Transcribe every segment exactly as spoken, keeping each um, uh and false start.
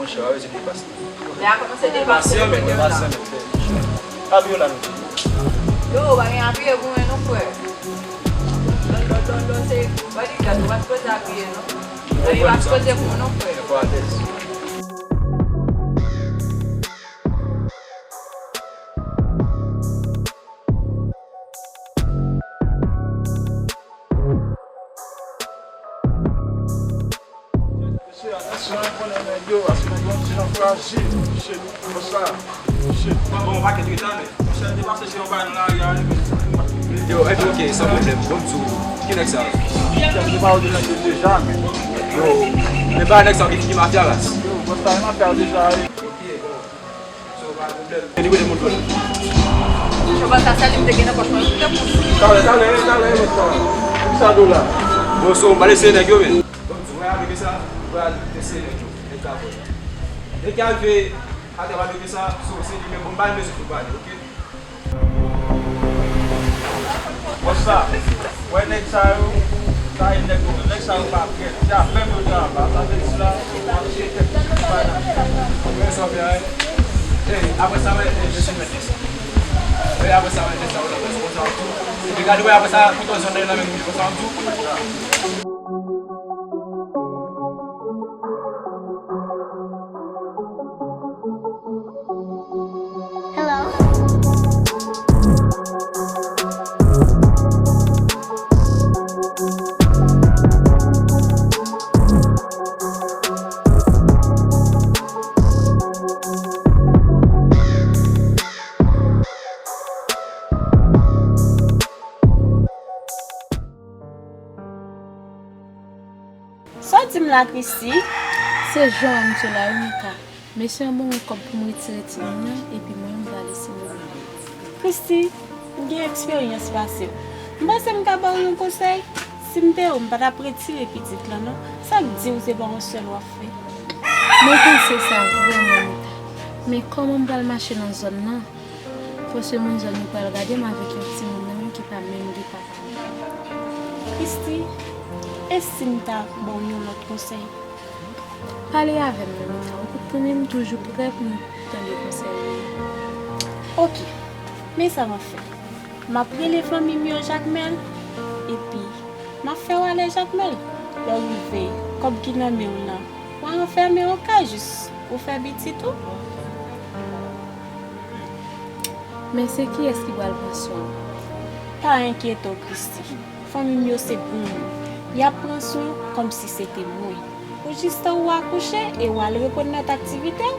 Monchè, w a wè se depas li. Lè a kòmanse depas, se yo mèt yo la. Abiye w la nou. Yo, pa gen abiye pou mwen non, frè. Lò, lò, lò, lò, se, w a di gad, ou pa sipoze abiye non. Ou pa sipoze pou non, frè. Fò alèz. Mesye, atansyon, konnen nèg yo, paske nèg yo yon ti jan frajil. Shit, konsa. Shit. Bon, bon, pa ket ret la, men. Monchè, te pase se yon bagay nan lari a, men. Yo, epi, ok, san pwoblèm. Bon, m di w, ki nèg sa yo? Yo, se pa yo de nèg yo deja, men. Yo, men pa nèg sa yo ki, ki mafya ras. Yo, konsa, e mafya yo deja, wi. Ok, bon. So, pa pwoblèm. Anyway, moun fò. Chòbòl sa sèl li m te gen nan pòch mwen, m te kouri. Talè, talè, talè, lòt sa. Sa do la. Bon, so, m pral eseye nèg yo, men. Bon, m di, wè, avèk sa, m pral eseye nèg yo. Nèg ka fò. Nèg ki rive atè avèk sa, so, se li, men bon, m ba l mezi pou l pale, ok? Wè sa, wè nèg sa yo, sa e nèg yo, nèg sa yo pa prèt. Se avè m yo te anba, sa vle di la, yo ap cheke tèt yo, yo pa nan. Wè sa w fè a, ey, apre sa, wè, ey, mesye mèt sa. Ey, apre sa, wè nèg sa yo nan pòs konsa, w tou. Epi gade, wè, apre sa, kouto zòn nan nan men moun, konsa, w tou. Hello. Sa w di m la, Christy? Se jan w wè m sou la wi, Mika. Mesye an ban mwen kòb pou m retire timoun nan, epi mwen, m prale simoun nan. Christy, m gen eksperyans pase w. M panse m ka ba w yon konsèy. Si m te ou, m pa t ap retire pitit lan, non. Sa k di w se pa yon sèl w ap fè? Mwen panse sa vrèman, Mika. Men kòman m pral mache nan zòn nan? Paske moun zòn yo pral gade m avèk yon timoun nan menm ki pa menm gen papa. Christy, e si m ta ba w yon lòt konsèy? Pale avè m, Mika. Ou kout tande, m toujou prè pou m tande konsèy ou yo. Ok, men sa m ap fè. M ap rele fanmi m yo Jakmèl, epi m ap fè w ale Jakmèl. Lè w rive, kòb ki nan men w lan, w a anfèmen w kay jis ou fè pitit ou. Men se kiyès ki pral pran swen w? Pa enkyete w, Christy. Fanmi m yo se bon moun. Y ap pran swen w kòmsi se te mwen. Ou jis tan ou akouche e w al rekonèt aktivite w.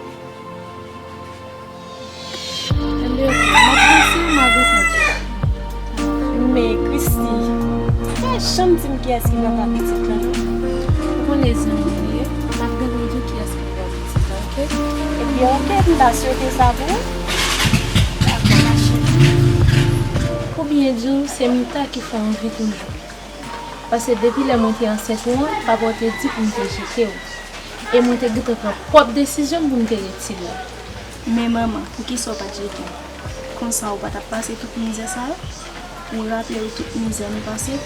Enben, ok, m ap panse w, m a gentan di w. Men, Christy, ou pa janm di m kiyès ki papa pitit lan, non. Ou konnen zanmi nou ye, m ap gentan di w kiyès ki papa pitit lan, ok? Ebyen, ok, m ta swete sa pou ou. Dakò, ma chérie. Pou byen di w, se Mita ki fè w anvi toujou. Paske depi lè mwen te ansent ou an, papa w te di pou m te jete w. E mwen te gentan pran pwòp desizyon m pou m te retire w. Men manman, poukisa w pa t jete m? Konsa ou pa t ap pase tout mizè sa yo? Ou raple w tout mizè nou pase?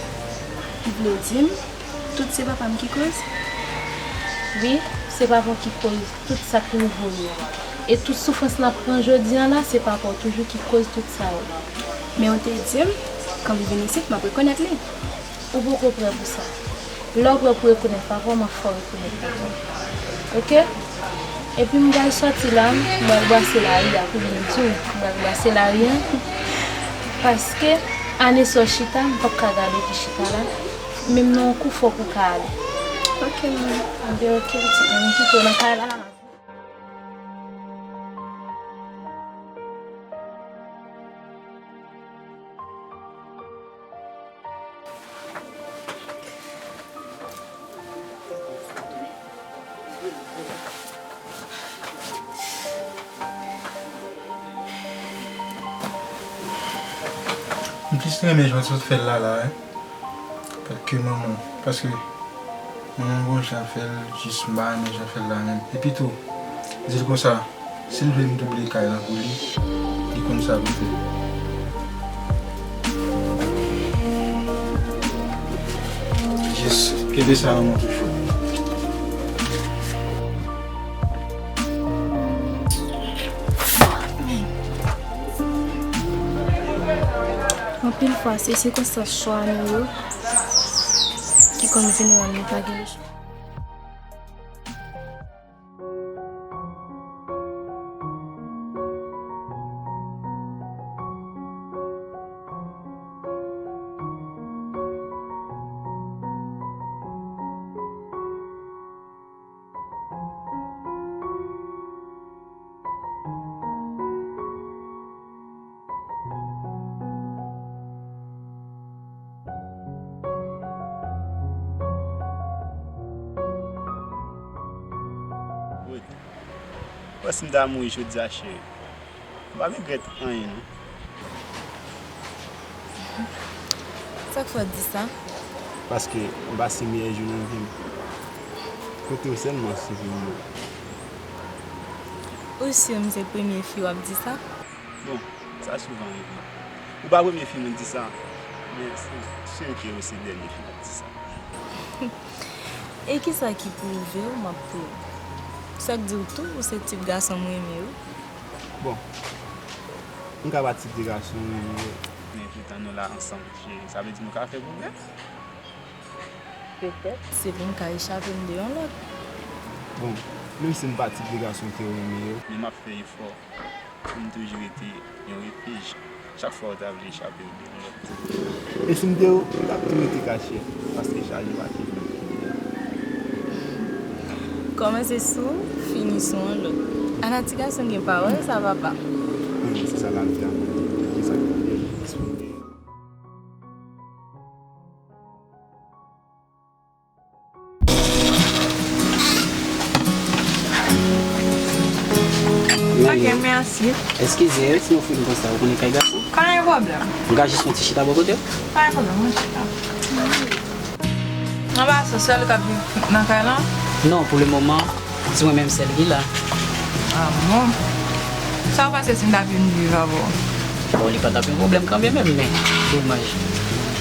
Ou vle di m, tout se papa m ki koz? Wi, se papa w ki koz tout sa k rive w yo. E tout soufrans n ap pran jodi a la, se papa w toujou ki koz tout sa yo. Men w te di m, kan m vin isit, m ap rekonèt li. Ou poko prè pou sa. Lè w prè pou rekonèt papa w, m ap fè w rekonèt papa w. Ok? Epi m pral sòti la, m pral brase lari a, pou byen di w, m pral brase lari a. Paske, ane sa w chita, m p ap ka gade w ki chita la. Menm nan yon kou fòk ou ka ale. Ok, manmi. Anben, ok, pitit mwen, m kite w nan kay la. M plis renmen jan w sot fè l la la, wi. Paske manman, paske manman gon jan fè l, jis m pa renmen jan fè l la menm. Epi tou, di l konsa, si l vle m double kay la pou li, li konn sa pou l fè. Jis kenbe sa nan men w toujou. Anpil fwa, se sikonstans chwa nou yo ki konn vin rann nou pa gen lechwa. Wood, ou panse m ta mouri jodi a, cheri? M pa regrèt anyen, non. Sa k fè w di sa? Paske m pase meyè jou nan vi m kote w sèlman sou vi m nan. Ou si m se premye fi w ap di sa? Bon, sa souvan rive. Ou pa premye fi m di sa, men se si ke ou se dènye fi m ap di sa. E kisa ki pwouve w m ap pwouve? Sa k di w tou, ou se tip gason m renmen wi. Bon, m ka pa tip de gason w renmen wi. Men poutan nou la ansanm, cheri, sa vle di nou ka fè pwogrè? Petèt, se vin ka echape m de yon lòt. Bon, menm si m pa tip de gason ke w renmen yo. Men m ap fè efò pou m toujou rete yon refij chak fwa w ta vle echape w de yon lòt. E si m te ou, m t ap tou rete kache, paske chaje pa kite m. Kòmanse sou ou, fini sou yon lòt. Ala ti gason gen pawòl sa, papa. Hmm, se sa lavi a mande. Kisa ki pou eksprime? Ok, mèsi. Eskize, si nou fin konsa, ou konnen kay gason? Pa gen pwoblèm. M ka jis fè yon ti chita bò kote w? Pa gen pwoblèm, mwen chita. Anba se sèl k ap viv nan kay lan? Non, pou le moman, se mwen menm sèl ki la. Ah bon? Sa w panse si m ta vin viv avè w? Bon, li pa t ap yon pwoblèm kanmenm, men domaj.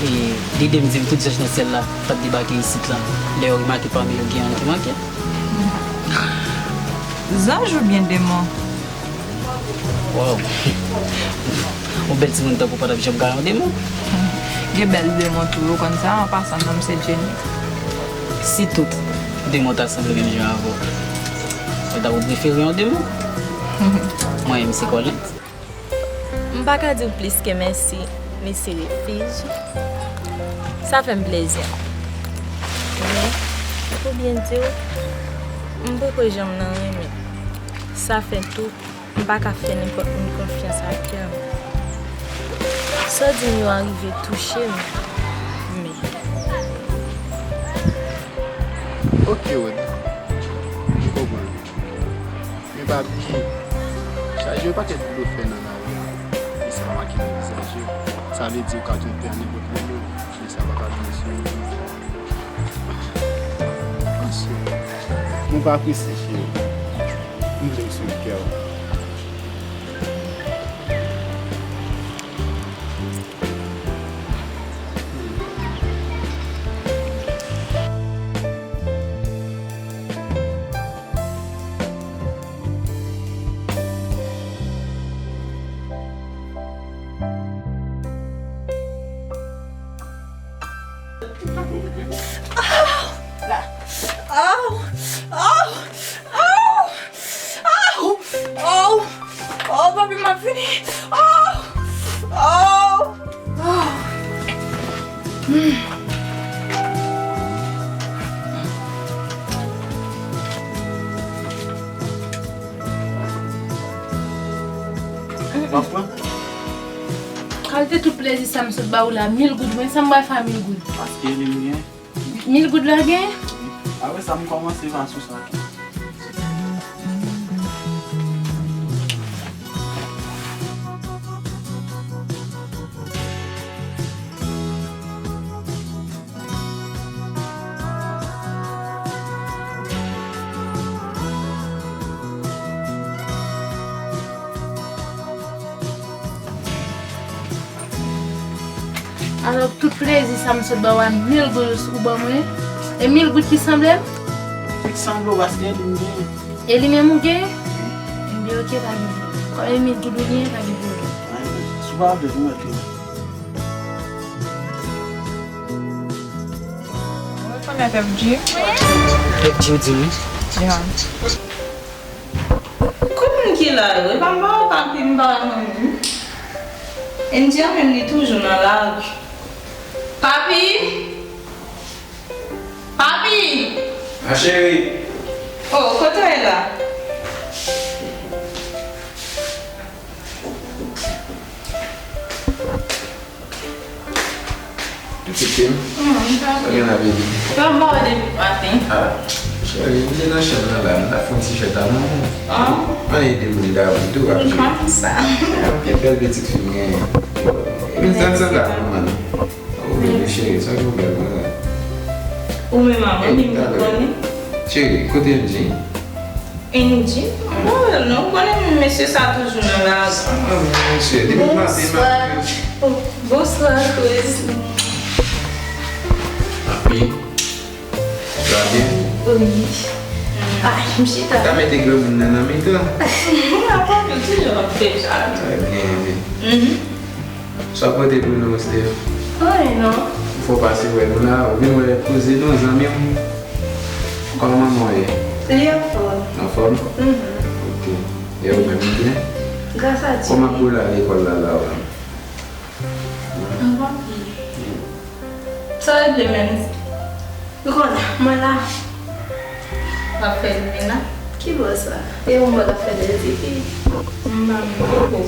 E, lide m di m tout zanj nan syèl la pa t debake isit la, lè yo remake pami yo gen youn ki manke. Zanj oubyen demon? Waw! Yon bèl timoun tankou w pa t ap janm ka yon demon. Gen bèl demon tou, ou konn sa, an pasan, non m se Jenny. Si tout demon ta sanble menm jan avè w, ou ta pou prefere yon demon? Mwen menm se Kòlent. M pa ka di w plis ke mèsi, mesye Refij. Sa fè m plezi. Men, pou byen di w, m poko janm nan renmen. Sa fè tou, m pa ka fè nenpòt moun konfyans ak kè m. Sa w di m yo arive touche m. Men. Ok, Rod. M konprann. Men pa bliye, chaje yon pakèt blofè nan lari a, e sa make nan vizaj yo. Sa vle di ou ka twonpe a nenpòt moman, men sa pa ka vini sou ou. Panse. Mwen pa prese, cheri. M vle m swiv kè w. Aw! Aw! Aw! Aw! Aw! Aw! Aw, papi, m ap vini! Aw! Aw! Aw! Hmm. W ap pran? Kalite tout plezi sa m sot ba ou la, mil goud, mwen sa m pral fè a mil goud? Paske li m gen. Mil goud la gen? Apre sa, m kòmanse va sou sa tou. Alò, tout plezi sa m sot ba w a, mil goud ou ban mwen, e mil goud ki sanble m? Ki sanble w, paske li m genyen. E li menm ou genyen? Ebyen, oke, pa gen pwoblèm. Kòm e mil goud ou genyen, pa gen pwoblèm. Anyen, si w pa vle, nou mèt li. F G. F G di m. Kòm moun ki la yo, e pa m pa wè Papi, m pa wè Manmi. Endia menm li toujou nan lari. Papi! Papi! Ma chérie. Oh, kote w ye la? Pitit fi m. Sa gen la, baby? Yo mò depi maten. Ah, cheri, m te nan chanm nan la, m t ap fè yon ti jwèt a manman. Ah. Ann ede m li la wi tou, ap jwe. M konn sa. Bèl pitit fi m genyen. Epi tann sandal manman nan. Oh, bebe cheri, sa gen bèl manman. Ou menm a mwen, m konnen. Cheri, kote Angie? Angie? M pa wè l non, ou konnen mesye sa toujou nan lari. Sa manman mesye, depi maten m ap. Bonswa. Oh, bonswa, Cruz. Papi, sa va byen? Wi. Ay, m chita. Ka mete granmoun nan nan mitan. Apa nou toujou ap fè sa. Trè byen, wi. Mhm. Sa w pote pou nou, Steph? Anyen non. Fò w pase wè nou la, ou vin wè kouzen nou, zanmi m. Kòman manman w ye? Li anfòm. Anfòm? Mhm. Ok. E ou menm, ou byen? Gras a Dye. Kòman pou w la lekòl la, la, ou menm? Anfòm. Sa w regle menm? Ou konnen, mwen la. W ap fè limena? Ki bò sa? E yon bò l ap fè dèzi fi? M pa menm poko.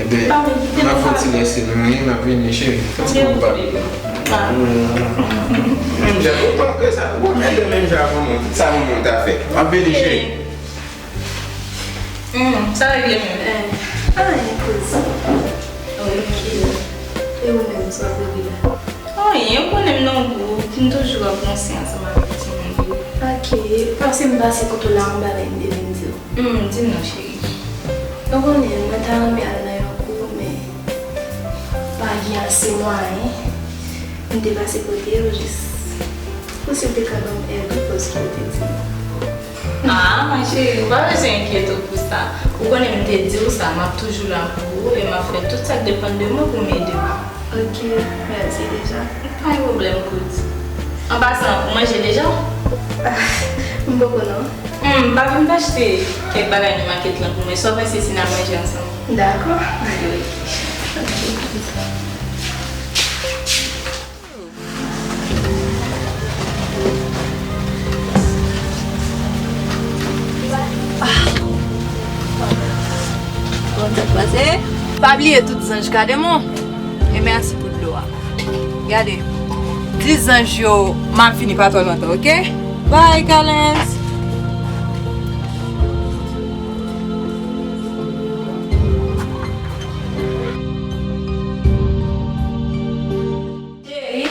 Ebyen, m ap fè yon ti lèse nou, wi, m ap vini, cheri. Fè ti pòp pa. Menm jan, ou pa fè sa, ou pa mèt menm jan avè mwen. Sa manman w ta fè. M ap vini, cheri. Hmm, sa regle menm. Eh, anyen, kouz. Ok. E ou menm, sa w ap regle la? Anyen, ou konnen m nan yon gwoup, m toujou ap ranse ansanm avèk timoun yo. Ok, pase m pase kote w la, yon bagay m te vin di w. Hmm, di m non, cheri. Ou konnen, mwen ta renmen al nan yon kou, men pa gen ase mwayen. M te pase kote yo jis pou si w te ka ban m èd ou, paske w te di m. Ah, ma chérie, ou pa bezwen enkyete w pou sa. Ou konnen m te di w sa, m ap toujou la pou ou e m ap fè tout sa k depann de mwen pou m ede w. Ok, mèsi deja. Pa gen pwoblèm, Kouz. An pasan, ou manje deja? M poko non. Hmm, pa vin achte kèk bagay nan makèt lan pou mwen. Sa w panse si n al manje ansanm? Dakò. Ok. Pa bliye tout zanj ka demon. E mèsi pou dlo a. Gade. Di zanj yo, m ap vini pa twò lontan, ok? Bye, Kalens. Cheri,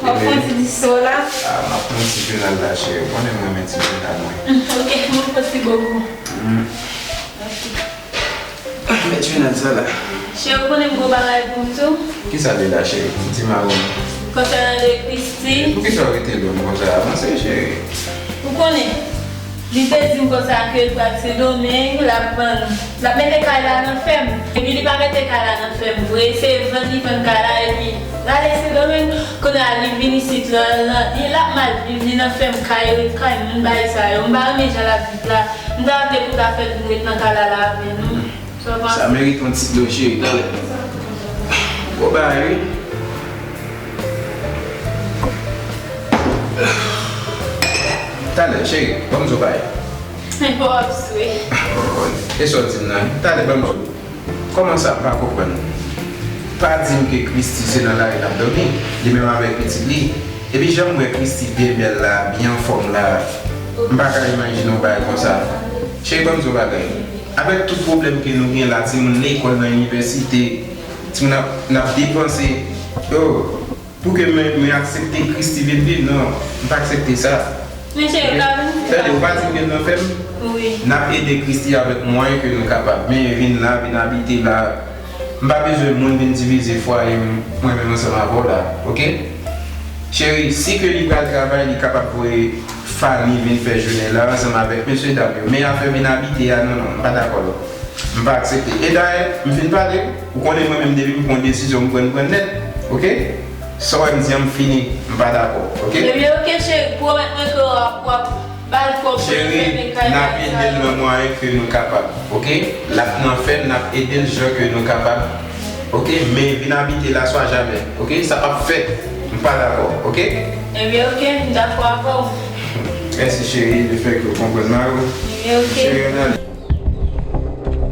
w ap pran ti diso la? Ah, m ap pran ti jounal la, cheri. Ou konnen m renmen ti jounal mwen. Mm, ok, mwen pran ti bobo. Mm. Ok. Ah, met jounal sa la. Cheri, ou konnen m gwo bagay pou m di w? Kisa l ye la, cheri? Di m avè mwen. Konsènan de Christy. Poukisa w rete lwen konsa? Avanse, cheri. Ou konnen. Li te di m konsa ke l pral Sendomeng, l ap vann, l ap mete kay la nan fèm. Epi li pa mete kay la nan fèm vre, se vann li vann kay la, epi l ale Sendomeng. Kounye a li vin isit la, la, li, l ap mal viv, li nan fèm kay, ret kay moun, bagay sa yo. M pa renmen jan l ap viv la. M ta vle pou l ta fè l vin ret nan kay la, la avè nou. Sa merite yon ti dlo, cheri, talè. Gwo bagay, wi. Talè, cheri, ban m zo bay. Ou ap swe. E sa w di m nan? Talè, ban m zo. Kòman sa? M pa konprann. Pa di m ke Christy se nan lari l ap dòmi, li menm avèk pitit li. Epi jan m wè Christy byen bèl la, byen anfòm la, m pa ka imajine yon bagay konsa. Cheri, ban m di w yon bagay. Avèk tout pwoblèm ke nou gen la, timoun lekòl nan inivèsite, timoun ap, n ap depanse. Yo, pou ke mwen, mwen aksepte Christy vin viv, non, m pa aksepte sa. Men cheri, ou ka vin viv la. Tande, ou pa di m ke l nan fèm? Wi. N ap ede Christy avèk mwayen ke nou kapab. Men vin la, vin abite la. M pa bezwen moun vin divize fwaye m, mwen menm ansanm avè w la, oke? Cheri, si ke li pral travay, li kapab voye Fanny vin fè jounen la ansanm avèk mesye dam yo. Men afè vin abite a, non, non, m pa dakò non. M pa aksepte. E dayè, m fin pale, ou konnen mwen menm depi m pran desizyon, m pran, m pran nèt, oke? Sa w wè m di an, m fini. M pa dakò, oke? Ebyen, oke, cheri, pwomèt mwen ke w ap, w ap ba l kòb pou l fèmen kay la. Cheri, n ap ede l nan mwayen ke nou kapab, oke? L ap nan fè n, n ap ede l jan ke nou kapab, oke? Men vin abite la swa jamè, oke? Sa p ap fèt. M pa dakò, oke? Ebyen, oke, m dakò avè w. Mèsi, cheri, lefètke w konprann mari w. Ebyen, oke. Cheri, ann ale.